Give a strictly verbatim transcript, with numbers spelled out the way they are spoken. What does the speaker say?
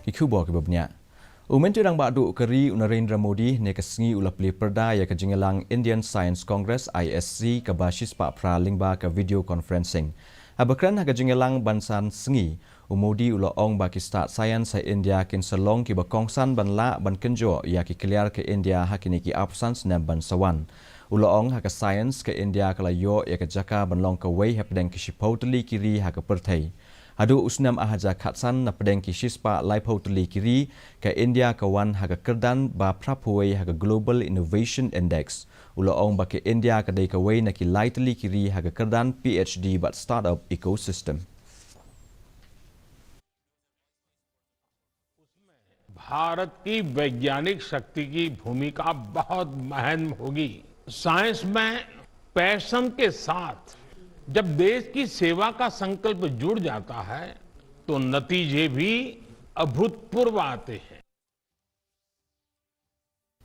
Ki khubor kiba bniah. U Myntri Rangbah Duh ka ri u Narendra Modi ne ka sngi u la plie pyrda ïa ka jingïalang Indian Science Congress, I S C, kaba shispah phra lyngba ka video conferencing. Haba kren ha ka jingïalang ban san sngi, u Modi u la ong ba ki stad science ha India kin sa long kiba kongsan ban lah ban kynjoh ïa ki kliar ka India ha kine ki arphew san snem ban sa wan. U la ong ha ka science ka India ka la ïoh ïa ka jaka ban long kawei hapdeng ki shiphew tylli ki ri ha ka pyrthei. Haduh u snem ar hajar khatsan na pdeng ki shispah laiphew tylli ki ri, ka India ka wan ha ka kyrdan ba phraphew wei ha ka Global Innovation Index. U la ong ba ka India ka dei kawei na ki lai tylli ki ri ha ka kyrdan PhD bad startup ecosystem. भारत की वैज्ञानिक शक्ति की भूमिका बहुत महत्व होगी। साइंस में पैशन के साथ जब देश की सेवा का संकल्प जुड़ जाता है, तो नतीजे भी अभूतपूर्व आते हैं।